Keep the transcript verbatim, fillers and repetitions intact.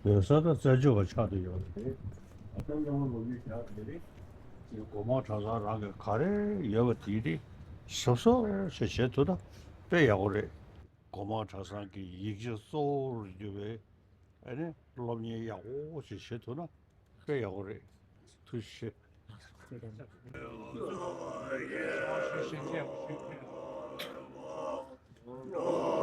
ཡོད་ས་དང་རྩད་གཅོད་པ་ཆགས་བསྡད་ཡོད་རེད། ཨ་ད་ཡང་ལོ་རྒྱུས་རྒྱག་དེ་རེད། ཅིག་སྒོ་མང་གྲྭ་ཚང་རང་གི་ག་རེ་ཡོད་པ་དེ་དེ་གཟབ་གཟབ་བྱས་བྱེད་ཐུབ་ན་དཔེ་ཡག་པོ་རེད། སྒོ་མང་གྲྭ་ཚང་གི་ཡིག་ཆ་གཙོ་བོར་གྱུར་པའི་ཨ་ནི་སློབ་གཉེར་ཡག་པོ་ཞིག་བྱེད་ཐུབ་ན་དཔེ་ཡག་པོ་རེད། ཐུགས་རྗེ་ཆེ།